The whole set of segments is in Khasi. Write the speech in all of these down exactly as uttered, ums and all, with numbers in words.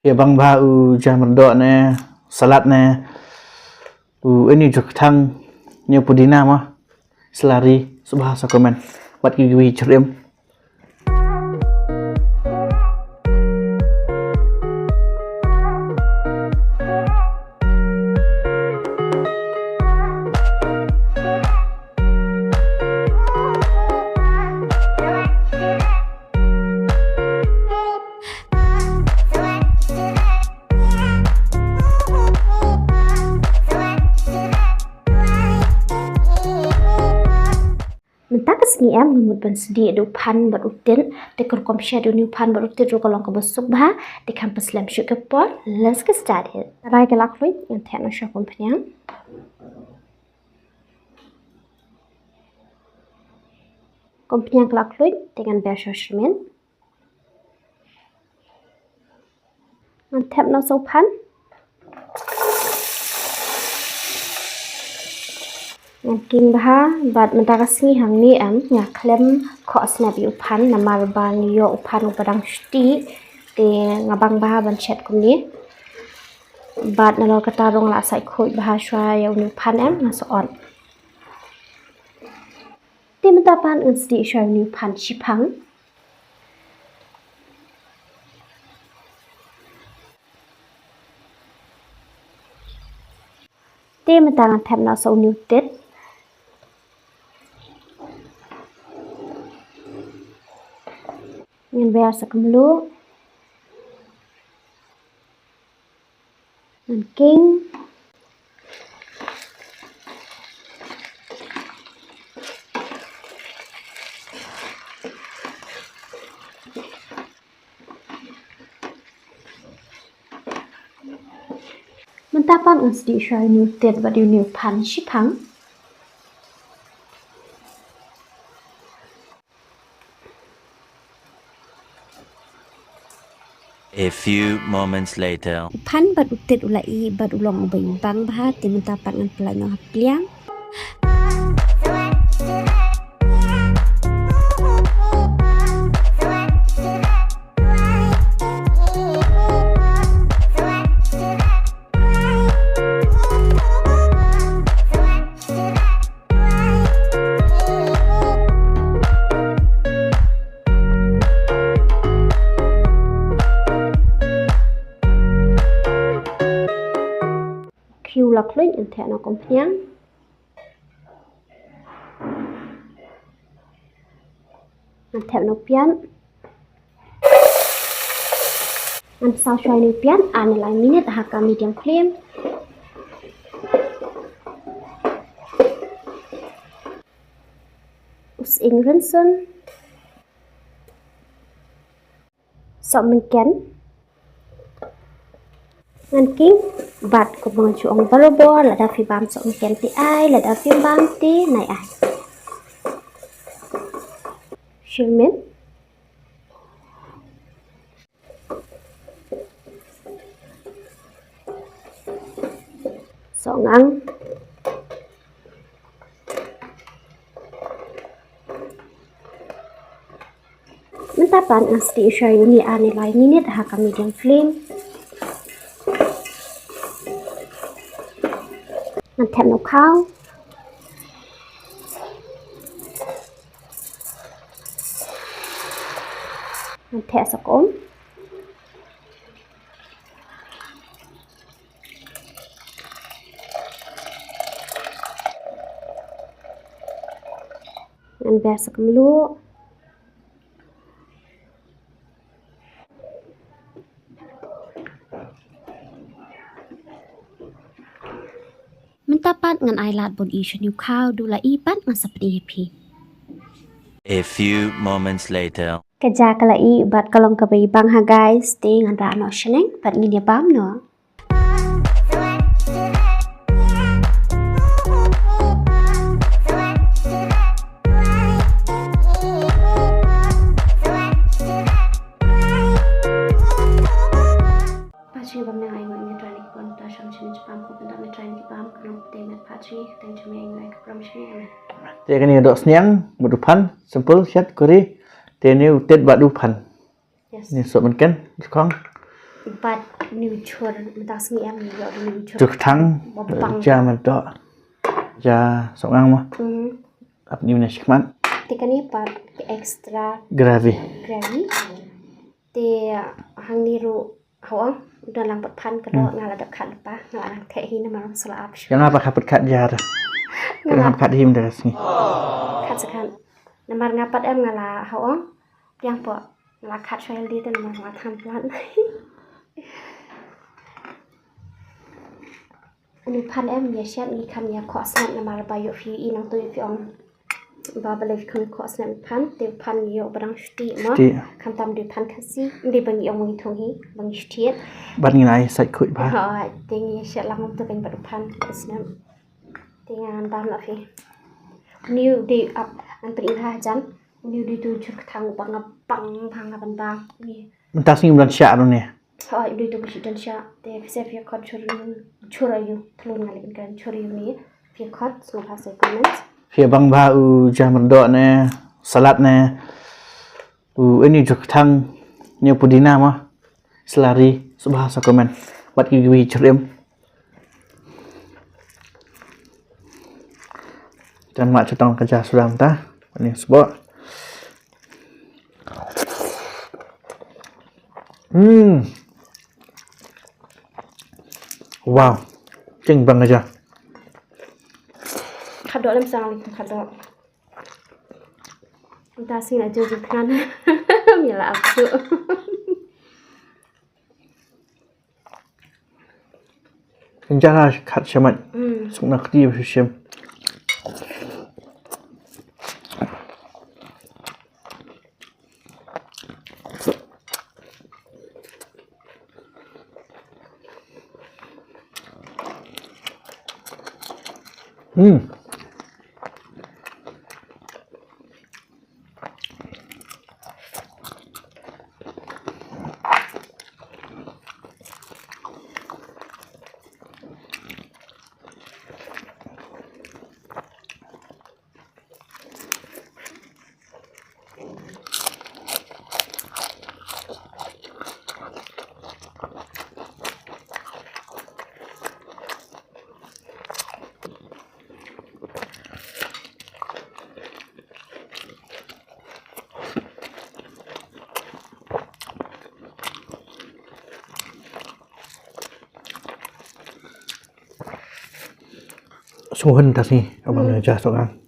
Ïa bang bha u jamrdo ne, salad ne, u ini jok thang, ne pudina ma, selari, subha sa komen. Wat ki gwi chrim. Mynta ka sngi em nga mut ban sdih da u phan bad u tit, te ka rukom shet uni u phan bad u tit ruh ka long kaba suk bha, te kham pynslem shuh ka por, let's get started. Rai ka la khluit, ngan theh noh sha u kumphniang. Kumphniang ka la khluit, te ngan ber sha u shirmit. Ngan thep noh sa u phan. Ngan king bha, bad mynta ka sngi hangne em, nga khlem khoh snep ïa u phan, namar ba ngi ïoh u phan uba dang sdih, te nga bang bha ban shet kumne. Bad nalor kata ruh nga la sait khuid bha shuwa ïa uni u phan em, nga sa ot. Te mynta pat ngan sdih shuwa uni u phan shiphang. Te mynta ngan thep noh sa uni u tit. Ngan ber sa ka mluh. Ngan king. Mynta pat ngan sdih shuwa uni u tit bad uni u phan shiphang. A few moments later. U phan bad u tit u la ih bad u long uba ibang bha, te mynta pat ngan pynlait noh ha pliang. Khiew la khluit, ngan theh noh kumphniang. Ngan thep noh piat. Ngan pynsaw shuwa ïa u piat ar ne lai minit ha ka medium flame. U sying rynsun. Sohmynken. Ngan king bad kumba nga ju ong barabor, lada phi bam sohmynken te ai, lada phim bam te nai ai. Shilmit. Sohngang. Mynta pat ngan sdih shuwa ïa uni ar ne lai minit ha ka medium flame. Ngan thep noh khaw. Ngan theh sa ka um. Ngan ber sa ka mluh. Mynta pat ngan ai lad bun ïa u shñiuh khaw, duh la ih pat ngan sa pyni ïa phi. A few moments later. Ka ja ka la ih bad ka long kaba ibang ha guys, te ngan rah noh shaneng bad ngin ïa bam noh. Pha jingïabam nang ai ngan ïa trai ni ki bam ta sham shim jingïabam ko pynda me trai ni ki bam ka long te met pha jingïa tang jingïa ai ngan ai ka pram shim nang. Te kane doh sniang mut u phan simple shet kuri te ne u tet bad u phan. Yes. Ni sohmynken jukong. Bad niu chur, mynta sngi em, ïoh da niu chur. Chur kthang, ba bang. Ja mynta. Ja song ang mo. Hmm. Ap niu ne shikmat. Te kane pat ka extra gravy. Gravy. Te hangne ruh, hooid, don lang pat phan ka doh, hmm, nga la dep khat lypa, nga la dang theh hi namar sala ap shuh. Ïa nga pat khat pat khat jar. Nga la khat hi mynta sngi. Khat sa khat. Namar nga pat em nga la hooid. Yang po, nga la khat shwa healthy te namar nga than plat. Ni phan em, ïa shet ngi kham ïa khoh snap namar ba ïoh phi i nangtu ïoh phi ong. Ba balei phi kham khoh snap phan, te phan ïoh ba dang shuti mo. Shuti. Khamtam de phan Khasi, de ba ngi ong ngi thung hi, ba ngi shuti. Ban ngi nai sait khuid ba. Ha, te ngi shet lang tu kan ba phan snap. Te ngan bam la phi. Niu de ap an pring ha jan. Niu de tu chur kthang ba nga bang, bang, bang, bang. Ni. Mynta sngi ban sha ru ne. Hooid, dei tu ka shi dan sha. Te phi sa phi khot chur, chur aïu, thlun nga leh kan chur aïu ne. Phi khot, sngewbha sa comment. Phi bang bha u ja myrdoh ne, salad ne. U ini chur kthang ne pudina ma. Selari, sngewbha sa comment. Wat ki wi chur im. Jan ma chetong ka ja suram ta. Ini sbo. Hmm. Wow. Ching bang aja. Khadok lem sang lem khadok. Nta sing la jeng jeng kan. Mila aku. Jala khat shamat. Hmm. Suk na kti ba shishem. Hmm. Suhun tasi abang. Hmm. Aja sokan.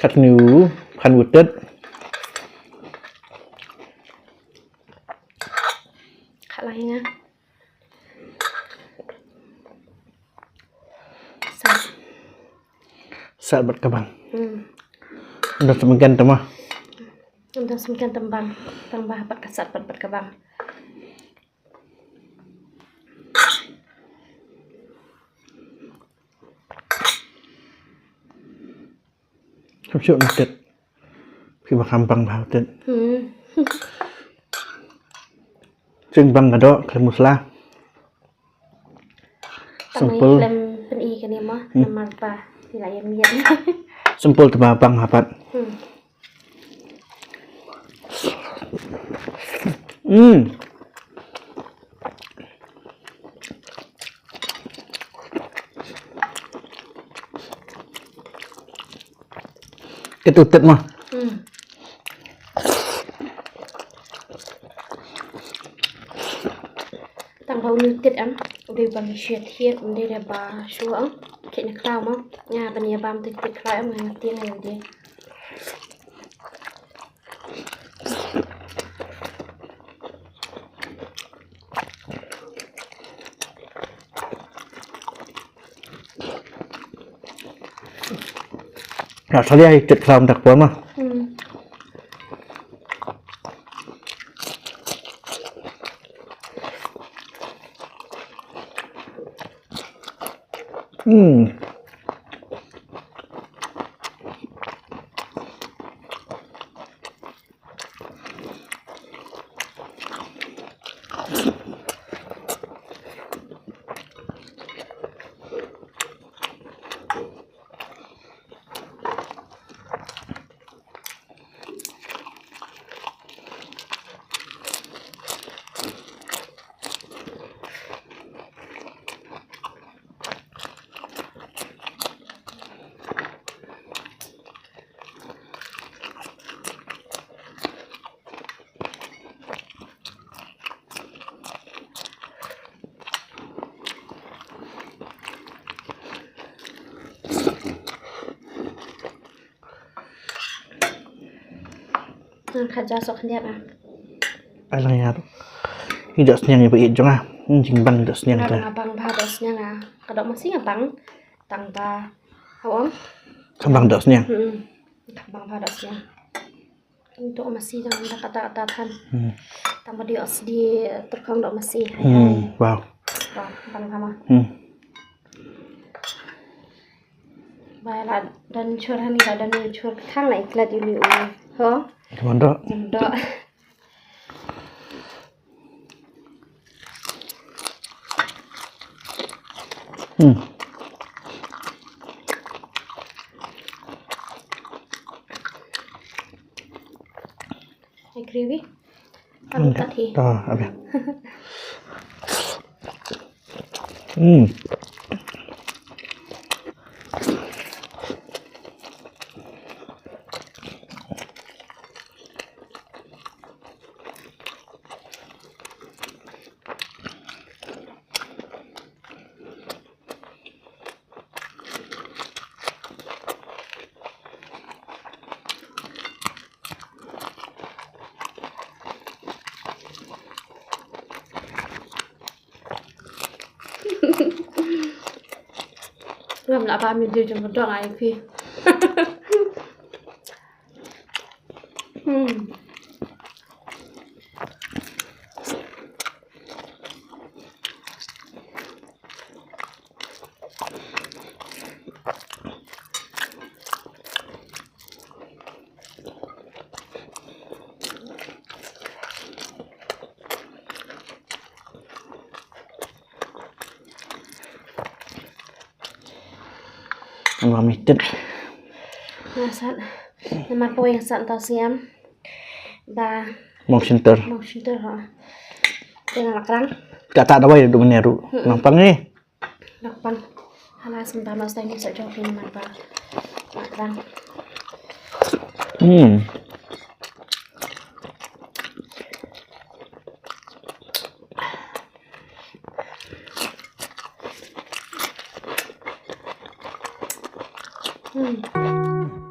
Kat niu, kan wutet. Kat lain ah. Sat. Sat bad ka bang. Hmm. Unda sumkan tama. Unda sumkan tembang. Tembang bad ka sat bad, bad ka bang. Kam shu ntet. Phi ba kham bang bha ntet. Hmm. Sing bang ka doh, khlem musla. Simple. Khlem pyni kane mo, hmm, namar ba phi la ïa miet. Simple te ba bang hapat. Hmm. Hmm. Katu tet ma. Hmm. Tang ba uni tet em, u dei ba ngi shet hiet, u dei ba shu em. Kit na khlaw ma. Nga ban ïa bam tet tet khlaw em, nga tieng em dei. Na salia tet khlaw dak pon ma. Hmm. Hmm. Nga khat ja sok khyndiat ah. Ai lang ïa. Ïa dohsniang ïa ba ïeit jong nga. Hmm, jingbang dohsniang. Nga ka. Nga bang bha dohsniang ah. Ka doh masi nga bang. Tang ba. Hawang. Ka bang dohsniang. Hmm. Ka bang bha dohsniang. Doh masi jong nga kata kata than. Hmm. Tang ba dei os dei tyrkhong doh masi. Hmm. Wow. Wow, bang bha ma. Hmm. Ba la don chur hani la don chur thang la iklat uni uni. Ho? Jemon doh. Jemon doh. Hmm. Ai gravy. Alu tat hi. Ah, abi. Hmm. Ngam lah ba mi jil jong dong ai phi. Hmm. Nga mitit. Nga sat. Namar kawei nga sat tau siam. Ba. Mong shinter. Mong shinter ha. Tengah lakrang. Kata dawai du menyeru. Nampang ni. Lakrang. Hala sembah mas tadi sa joki namar ba. Lakrang. Hmm. Hmm.